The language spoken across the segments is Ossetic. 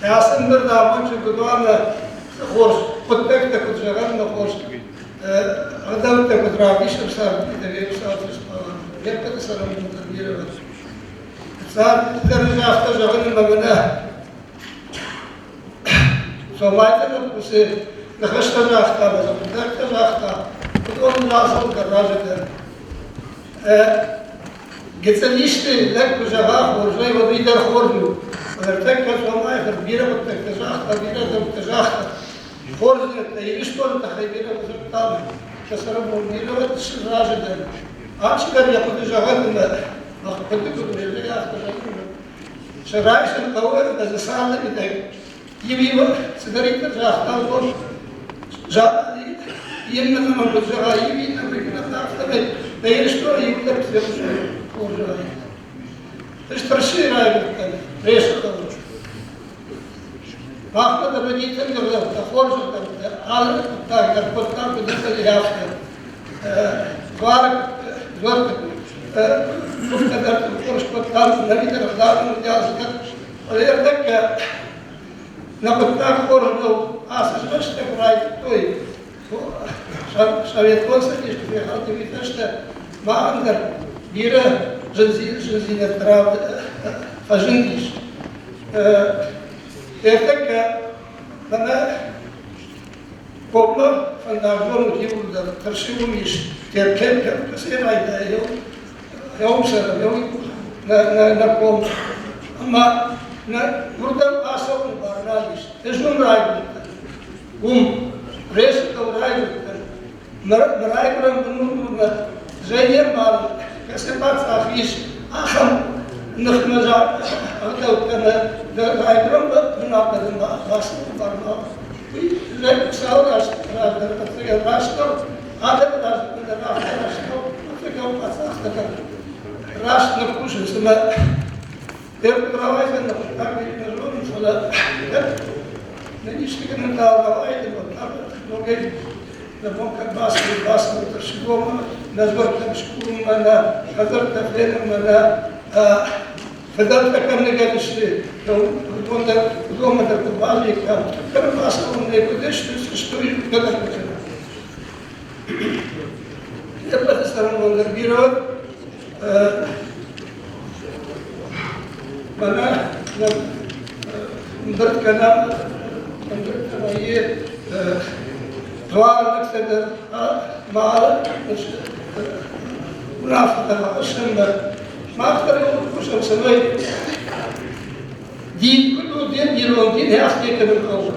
Ацы ӕмбырд амондджын куыд уа ӕмӕ хорз хъуыддӕгтӕ куыд зӕгъӕм ӕмӕ хорз ӕгъдӕуттӕ куыд равдисӕм царды мидӕг, йе ппӕты цӕрӕнбонтӕ бирӕ уӕд. Царды ӕз афтӕ зӕгъын ӕмӕ мӕнӕ Цомайты лӕппу цы ныхӕстӕ загъта ӕмӕ цы хъуыддӕгтӕ загъта, уыдон рацӕуын дӕр разы дӕн. Гыццылисты лӕг куы зӕгъа хорзӕй, уӕд уый дӕр хорз у. Ныртӕккӕ Цомайы фырт бирӕ хъуыддӕгтӕ загъта, бирӕ дӕуттӕ загъта. Хорздзинӕдтӕ Ирыстоны тыххӕй бирӕ дзырдта, сӕ цӕрӕнбон бирӕ уӕд разы дӕн. Алчидӕр йӕ хъуыды зӕгъӕд ӕмӕ хъуыды куыд у, афтӕ зӕгъын. Сӕ райсын хъӕуы ӕмӕ дзы царды мидӕг иу-иу цыдӕриддӕр загъта, уыдон иннӕ ӕмӕ куыд зӕгъа, иу иннӕмӕй кӕнӕ афтӕмӕй нӕ Ирыстоны иуылдӕр фехъусой хорзӕй. Ӕз Тырсыйы райгуырдтӕн, Ресы хъӕуы. Махмӕ дӕр уыди тынг ӕгъдӕуттӕ, хорз ӕгъдӕуттӕ, алы хъуыддаг дӕр кодтам куыд ӕмбӕлы, афтӕ. Дзуары дзуӕртты куывдтӕ дӕр хорз кодтам, ныридӕр ӕгъдауы уыди алцыдӕр. Фӕлӕ ӕртӕккӕ нӕ хъуыддаг хорз нӕу. Ацы рӕстӕг райдыдтой Советон Цӕдис куы фехӕлди, уый фӕстӕ ма ӕндӕр бирӕ зындзинӕдтӕ фӕзындис. Ӕртӕккӕ мӕнӕ коммӕ фӕндаггон уыд иууылдӕр Тырсы уым ис, Теркӕн кӕцӕй райдайы, еумсӕрӕн, нӕ ком. Ӕмӕ нӕ уырдӕм ацӕуын бар нал ис. Ӕз уым райгуырдтӕн. Уым Ресыкыл райгуырдтӕн. Мӕ райгуырӕн бынурмӕ зӕйнермал кӕцы паддзах ис, ахӕм ныхмӕ ӕгъдӕуттӕ нӕ райгуырӕн бынатмӕ дын бацӕуын бар нал. Уый Хуыцауы раз раздӕр ӕцӕгӕй раст нӕу, адӕмы раз дӕр афтӕ раст нӕу, ӕцӕгӕй паддзӕхтӕ дӕр раст нӕ кусынц ӕмӕ Дӕр рауайдзӕн нӕ хъуыддаг нӕ зонын, фӕлӕ кӕд нӕ исты гӕнӕн та рауайдзӕн, уӕд та ногӕй нӕ бон кӕд бацӕуы, бацӕуы Тырсыгоммӕ, нӕ дзуӕрттӕм скувынмӕ, нӕ хӕдзӕрттӕ фенынмӕ, нӕ фыдӕлтӕ кӕм ныгӕд сты, уыдон дӕр, уыдонмӕ дӕр куыд базониккам, кӕм бацӕуын нӕ куыд сты, цы сты, уый кӕдӕм кӕнӕм. Ӕппӕты цӕрӕнбон дӕр бирӕ уыд. Мӕнӕ ӕмбырд кӕнӕм, ӕмбырд вӕййы дзуарылӕгтӕ дӕр ма уынаффӕтӕ хӕссӕм дӕр. Мах дӕр хъусӕм, цӕмӕй дин куыд у, дин ирон дин афтӕ кӕнын хъӕуы.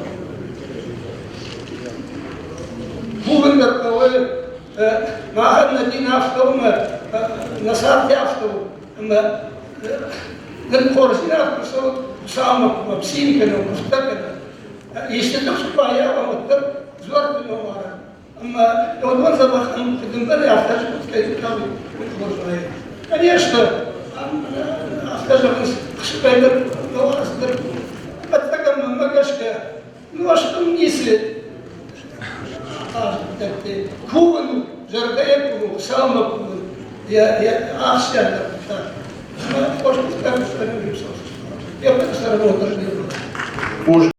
Кувын дӕр хъӕуы Махӕн нӕ дин афтӕ у ӕмӕ нӕ цард афтӕ у, ӕмӕ нын хорздзинад куы цӕуы, Хуыцаумӕ куы цин кӕнӕм, куывдтӕ кӕнӕм, исты тыхст куы баййафӕм, уӕддӕр дзуӕртты ном арӕм. Ӕмӕ уыдон дзӕбӕх фыдымбӕлы афтӕ скъуыд кӕй кӕны, уый хорз вӕййы. Конечно, афтӕ зӕгъынц, хсыпӕй дӕр, дӕр, ӕцӕг мӕнмӕ гӕсгӕ, Нозтыл ницы дӕтты. Кувын, зӕрдӕйӕ кувын, Хуыцаумӕ кувын, йӕ ахсджиагдӕр хъуыддаг. Ӕмӕ хорз хъуыддаг йӕ цӕрӕнбон дӕр не